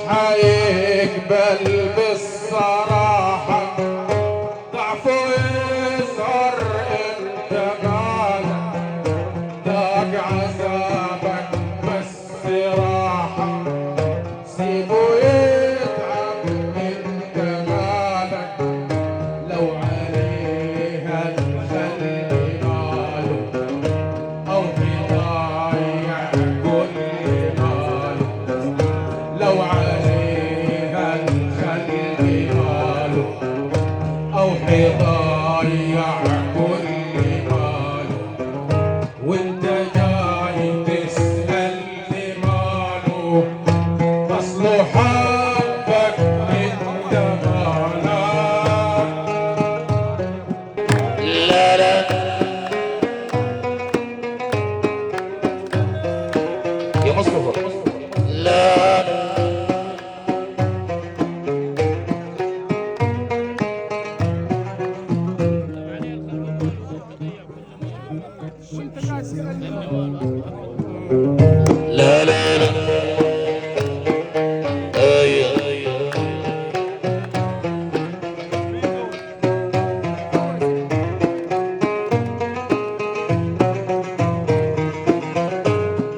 حيقبل بالصراحة، ضعفه يظهر انت مالك، ضاق عذابك بس راحة، سيبه يتعب انت مالك، لو عليها الخلق ماله او يضيع كل ماله، لو عليها الخلق ماله او حيضيع كل ماله، وانت جاي تسألني ماله، اصله حبك انت مالك. لا لا يا مصطفى، لا لا لا لا ايوه.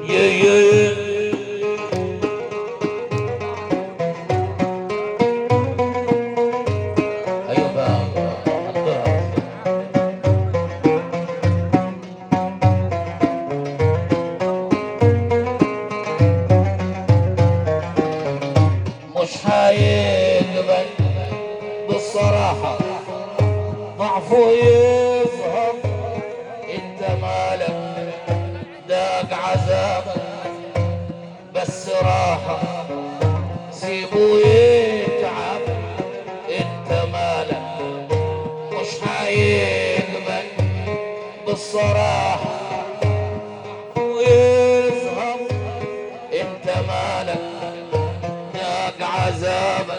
يا يا يا ايوه بقى حطها. مش هيقبل بالصراحة، ضعفه يظهر انت مالك، داق عذابك بس راحة، سيبه يتعب انت مالك. مش هيقبل بالصراحة ويظهر انت مالك، داق عذابك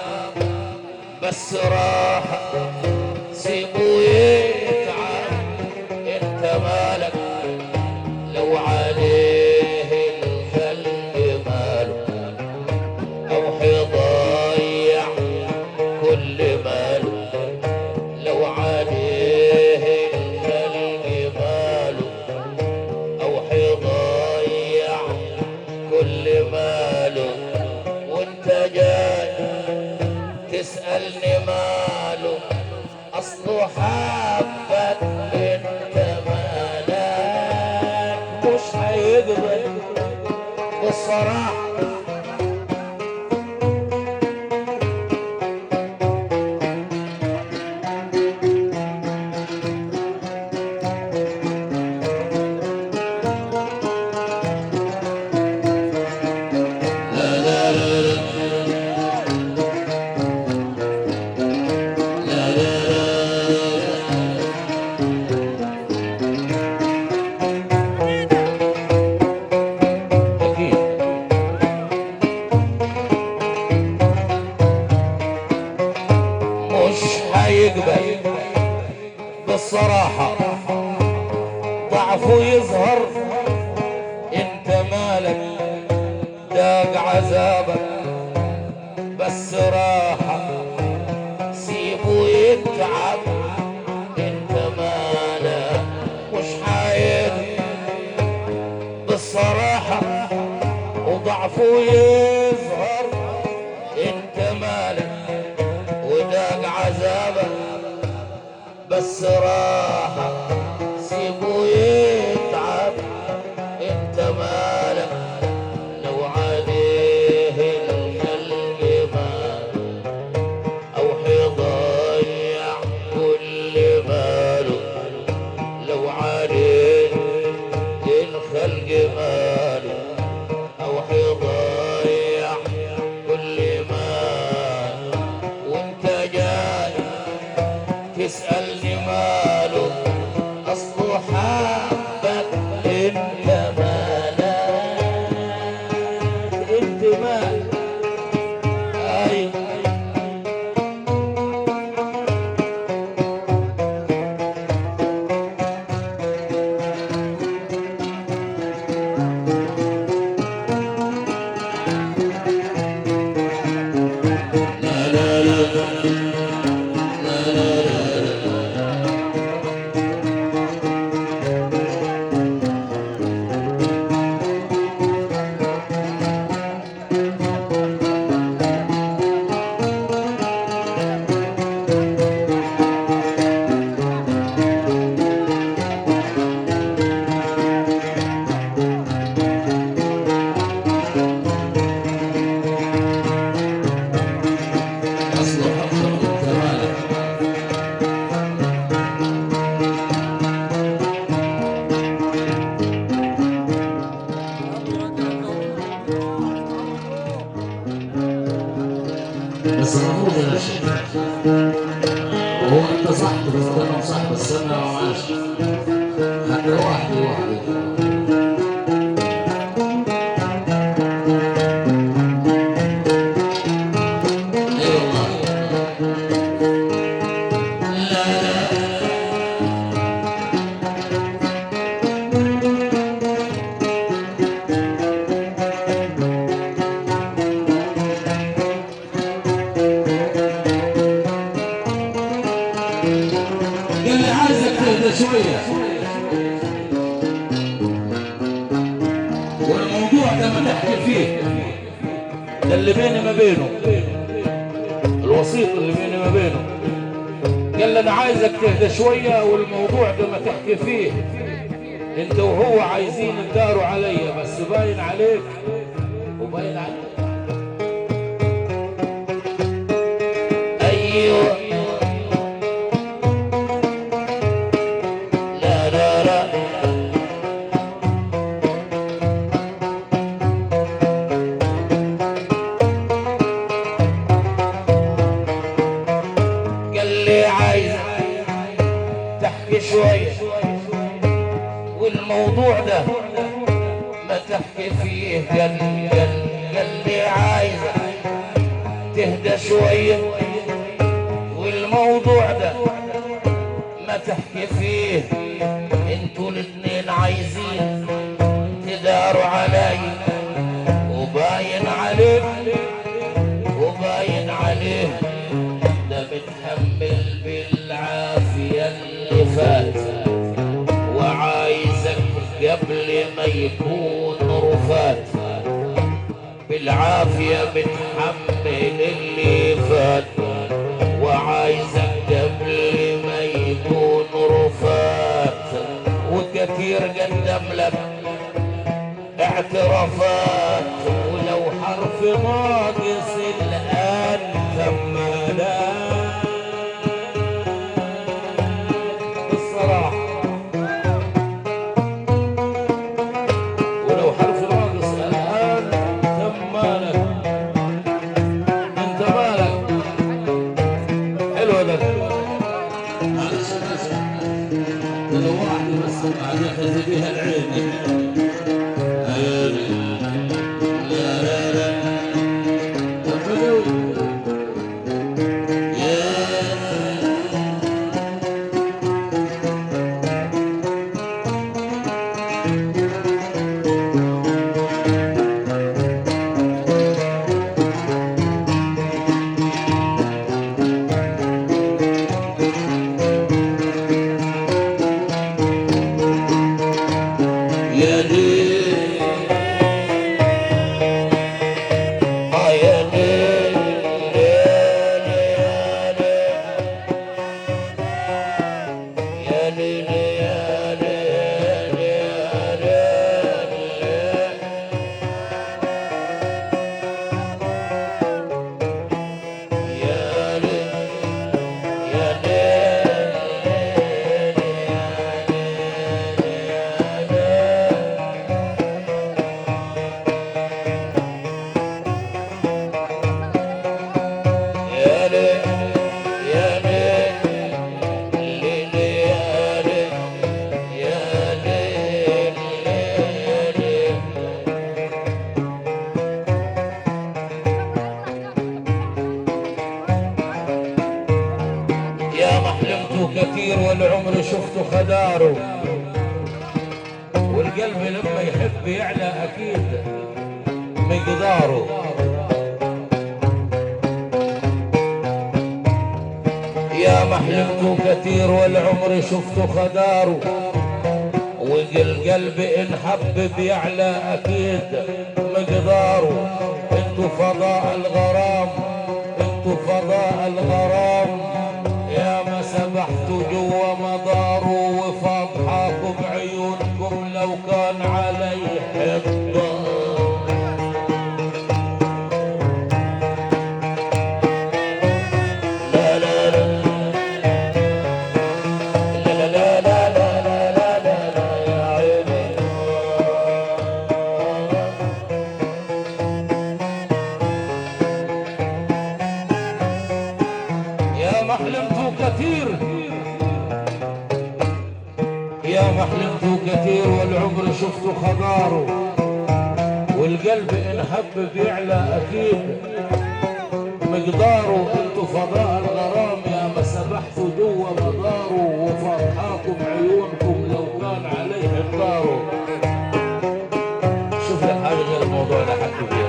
بس راحة، سيبه يتعب انت مالك، لو عليه الخلق ماله او حيضيع كل ماله، لو عليه الخلق ماله او حيضيع كل ماله، وانت جاي تسألني ماله، أصله حبك انت مالك. مش هيقبل بالصراحة. لا لا لا لا لا لا لا. أكيد مش هيقبل بالصراحة، ضعفه يظهر انت مالك، داق عذابك بس راحة، سيبه يتعب انت مالك. مش هيقبل بالصراحة وضعفه يظهر انت مالك، وداق عذابك بس راحة، سيبه يتعب انت مالك، لو عليه الخلق مال او حيضيع كل ماله، لو عليه الخلق ماله او حيضيع بس المفروض انا شيء. هو انت صح بتتكلم صح، بس انا معلش انا لوحدي لوحدي. اي والله. لا لا اللي عايزك تهدى شوية، والموضوع ده ما تحكي فيه، ده اللي بيني ما بينه، الوسيط اللي بيني ما بينه. قال لي انا عايزك تهدى شوية والموضوع ده ما تحكي فيه، انت وهو عايزين تداروا عليا، بس باين عليك وباين عليك. ايوه لا لا لا قال لي عايز تحكي شوية والموضوع ده ما تحكي فيه. قال لي عايز تهدى شوية والموضوع ده ما تحكي فيه، انتوا الاتنين عايزين تداروا علي، وباين عليك وباين عليه، ده متحمل بالعافية اللي فات، وعايزك قبل ما يكون رفات، بالعافية متحمل اللي فات، وعايزك قبل ما يكون رفات، وكثير قدم لك اعترافات، ولو حرف ناقص الآن كملات الصراحة، ولو حرف ناقص الآن كمالك. انت مالك؟ حلو ده. معلش ده لو واحدة بس بعدين بيها العين. لا لا لا يا يا ليل يا ليل يا ليل يا ليل يا ليل يا ليل يا ليل يا ليل يا ليل ليل يا ليل يا ليل يا ليل. يا ما حلمته كثير والعمر شفته خداره، والقلب لما يحب يعلى اكيد مقداره. يا ما حلمته كثير والعمر شفته خداره، والقلب ان حب بيعلى اكيد مقداره. انتو فضاء الغرام، انتو فضاء الغرام، يا ما سبحتوا جوا مداره، وفضحاكم بعيونكم لو كان علي حضار. لا لا لا لا لا لا لا لا لا لا يا عيني. كتير والعمر شفته خضاره، والقلب إن حب بيعلى أكيد مقداره. انتو فضاء الغرام يا ما سبحتوا جوا مداره، وفرحاكم عيونكم لو كان عليه حداره. شوف لك حاجة غير الموضوع اللي حكي فيها.